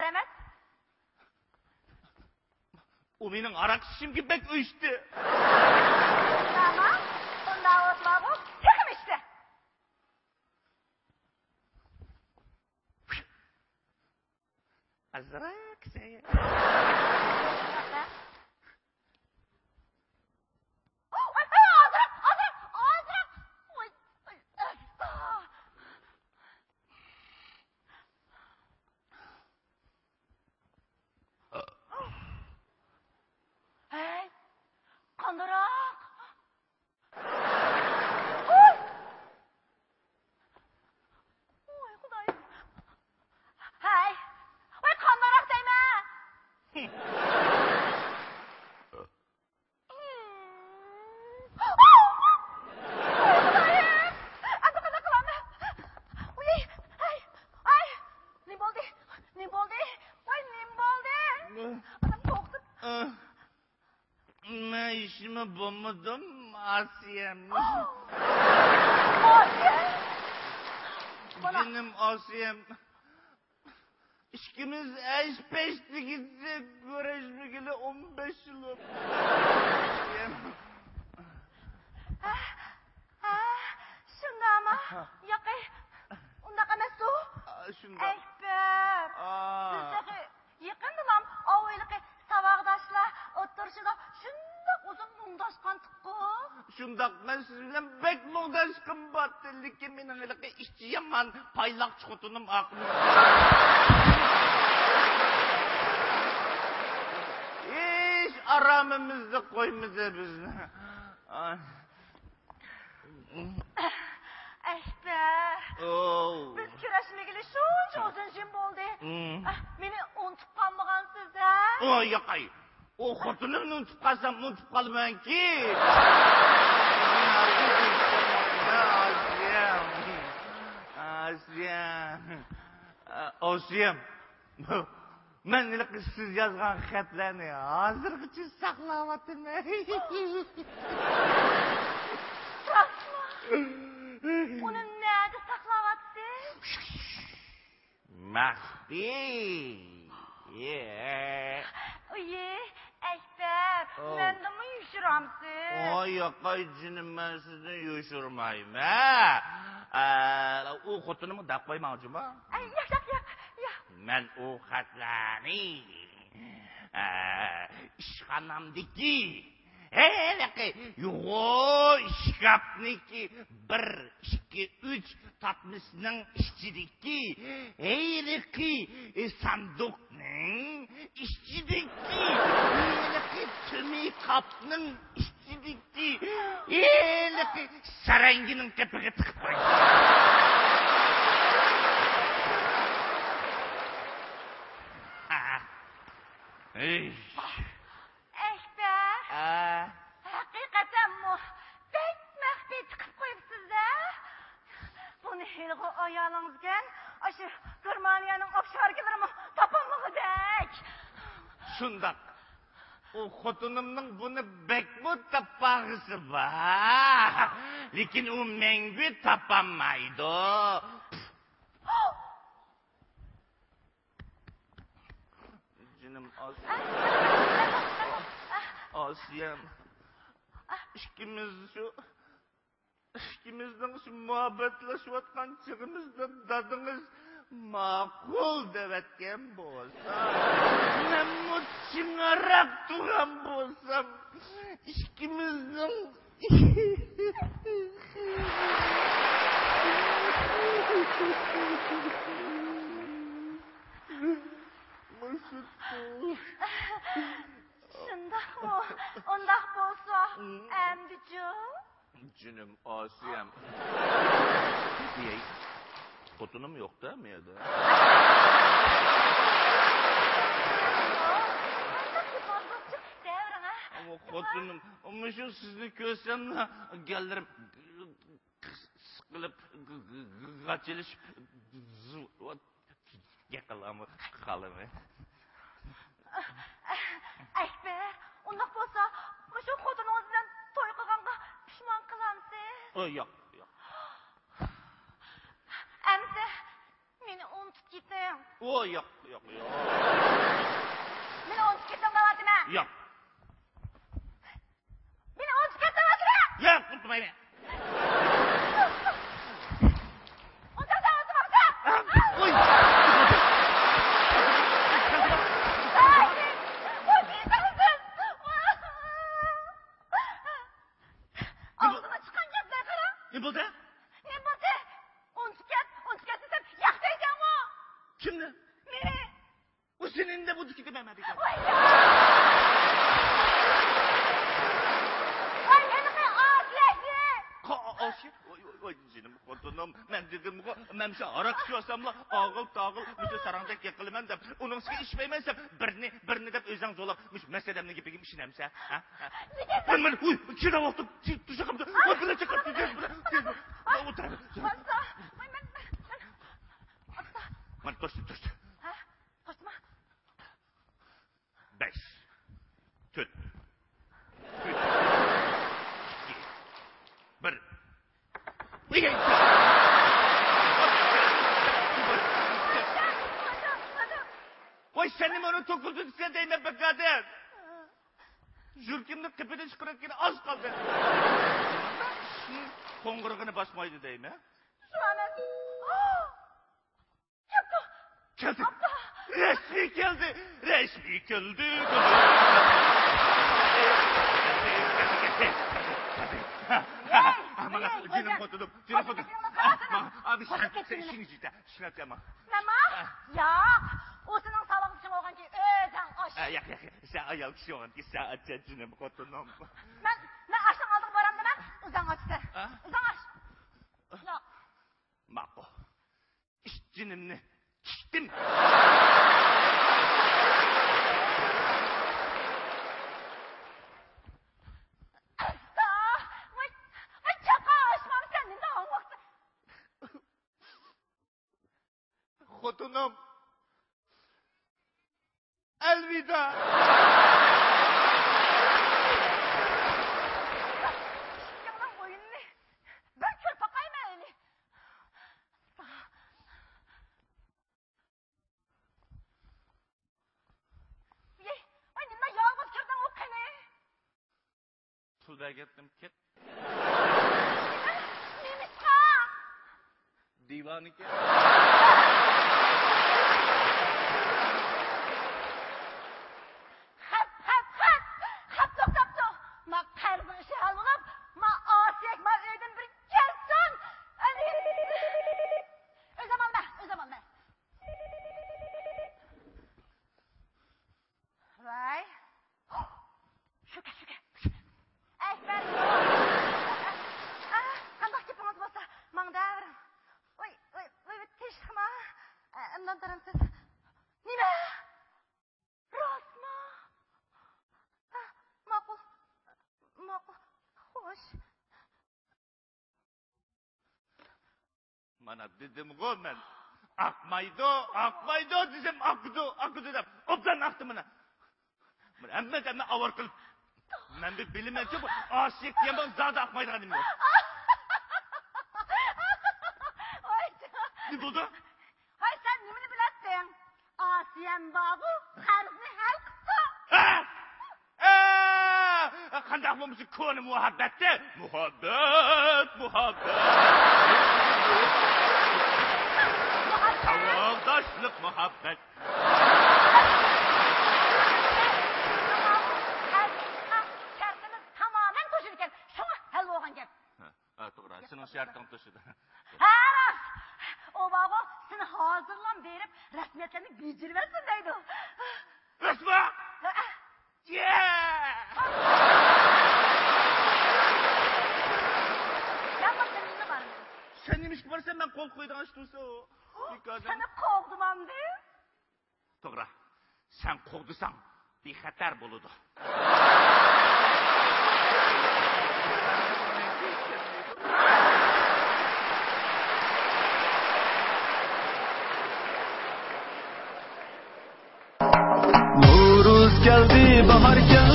Emas. U mening aroq ichishimga bek o'chdi. Tamam. Unda o'tma bu. Texim ichdi. Azroq saya. Azroq. Oy, asta. Hey, qandaroq? Oy! Oy, Xudoyim. Hey, oy, qandaroq deyman. Oy, Xudoyim. Endi qanday qilaman? Oy, hey, ay, nima bo'ldi? Nima bo'ldi? Voy, nima bo'ldi? Adam qo'rqdi. Men ishimi bo'lmadim, Asiyam. Osiya. Bana. Canım Asiyam. İkimiz eş peşti gitti. Görüşmegeli 15 yıl oldu. Asiyam. Shundami? Yo'q, undaqa emas u. Shundoq. Akbar. Biz dahi yaqindilam ovoyliqi saboqdoshlar o'tirishida shundoq uzun mungdashqandiq-ku. Shundoq men siz bilan bek mungdashqim bor, lekin mening haliqi ishchi yomon payloqchi xotinim aqlim. Hech aramimizni qo'ymadi bizni. Ay. Akbar. Oh. Biz ko'rishmagili shuncha uzun jim bo'ldi. Meni unutib qolmagansiz a? Oy, yo'qay. U xotinimni unutib qolsam, unutib qolmanki. Asiyam. Asiyam. Asiyam. Men siz yozgan xatlarni hozirgacha saqlayapman. Rostmi? Uni nerede saqlayapsiz? Maxfiy. Yeah. Oy, Akbar, Oh. mendimi yushiramsiz? Oy, yo'qay jinim, men sizni yushirmayman. U xotinimni deb qo'ymang, juma. Ay, yo'q, yo'q, yo'q, yo'q. Men u xatlarni ishxonamdagi heliqi yo'g'on shkafniki 1, 2, 3 tatmisining ichidagi heliqi sanduqning ichidagi heliqi tumi qopning ichidagi heliqi sarangining qepig'i tiqib qo'ydim. Ey. Akbar. Haqiqatanmi? Bek maxfiy tiqib qo'yibsiz-a? Buni hilg'i ayolingizga shu Germaniyaning ovsharkalarimi topolmag'idek. Shundoq. U xotinimning buni bekmu topag'isi bor. Lekin u mengu topolmaydi. Canım Asiyam. Asiyam. İkimizning shu muhabbatlashayotgan chig'imizda dadingiz ma'qul deyotgan bo'lsa, men chingaroq turgan bo'lsam, ikkimizning Shundoqmi? Undoq bo'lsa, amdichu. Canım Asiyam. Xotinim yo'q da bu yerda. Ama xotinim, ama shu sizni ko'rsam gallarim siqilib, g'achilishib yaqinlama qolaman. Akbar, undoq bo'lsa, shu xotiningiz bilan to'y qilganga pushmon qilamsiz? Yo'q, yo'q. Amsa, meni unutib Unutup ketding. O yo'q, yo'q, yo'q. Meni unutib ketding deyapman. Yo'q. Meni unutib ketding deyapman. Yo'q, unutmayman. Unutsan unutmabsan. Oy. Ağzına çıkan gaplar qara. Ne bo'ldi? Ne bo'ldi? Unutib ket, unutib ket desam, yo'q deysan-ku. Kimni? Meni. O senin de bu dikiti demedi. Voy ya. Voy aniqi Osiyasi. Osiya? Voy, voy, jinim, xotinim, men dedim, men shu aroq ichyosamla, og'il tog'il, mushu sarangdek yiqilaman deb, uning ustiga ichmayman deb, birni, birni deb o'zing zo'lab, mushu masalamni gapiga ishonamsan, ha? Men, men, uy, chidab o'tib, tushaqimda, voy, bilan chiqib, o'tir. Ota, voy, men, ota. Mana to'shdi, to'shdi. Ha? To'shdimi? 5, 4, 3, 2, 1. Voy senin onu to'kildi desa deyman be qadar. Jurkimni qipini chiqarayotgani oz qoldi. Qo'ng'irig'ini bosmaydi deyman. Shu emas. Keldi. Keldi. Resmi keldi. Resmi keldi. Mana jinim xotinim, jinim xotinim. Abi sen ishing juda, ishlatyapman. Nima? Yo'q. U sening sog'lig'ing bo'lganki, o'zing och. Yo'q, yo'q. Sen ayol kishi bo'lganki, sen acha jinim xotinim. Men oshning oldiga boramdiman, o'zing ochsan. O'zing och. Yo'q. Ma'qul. Ish jinimni tikdim. Xotinim. Elvida. Ikkining o'yinini bir ko'rib boqayman. Voy, nima yolg'iz kirding u qani? Pul bergandim, ket. Nemishqa? Divaniki. Xat, xat, xat. Xat to'xtabdi. Ma qarzning ishi hal bo'lib, ma Osiyak, ma uydan bir kelsin. O'zim olma, o'zim olma. Voy. Shuka, shuka. Akbar. Qandoq gapingiz bo'lsa, mang davrim. Voy, voy, voy, tinchlikmi? Undan taramsiz. Nima? Rostmi? Ma'qul. Ma'qul. Xo'sh. Mana dedim-ku men. Aqmaydi, aqmaydi desam aqdi, aqdi deb. Obdan aqdi mana. Mana hamma avor qilib. Men bir bilmayman-ku, bu Osiyak degan zodi aqmaydigan nima. Voy. Ne bo'ldi? Voy, sen nimani bilasing? Osiyam bog'u qarzni hal qildi. Ha! Qandaq bo'lmasa ko'ni muhabbatda. Muhabbat, muhabbat. Savoldoshlik muhabbat. Shartimiz tamoman qo'shilgan ekan. Shunga hal bo'lgan gap. Ha, to'g'ri. Sening sharting to'shidi. Ha, rost. O bog'u seni hozirlam berib, rasmiyatlarni bejirversin deydi. Rostmi? Yeah! Yalnız seninle var mı? Sen nima borsan men qo'l qo'ydigan ish tursa u. Seni qo'g'dimam de. To'g'ri. Sen qo'g'disang bexatar bo'ladi. Nuruz geldi, bahar geldi.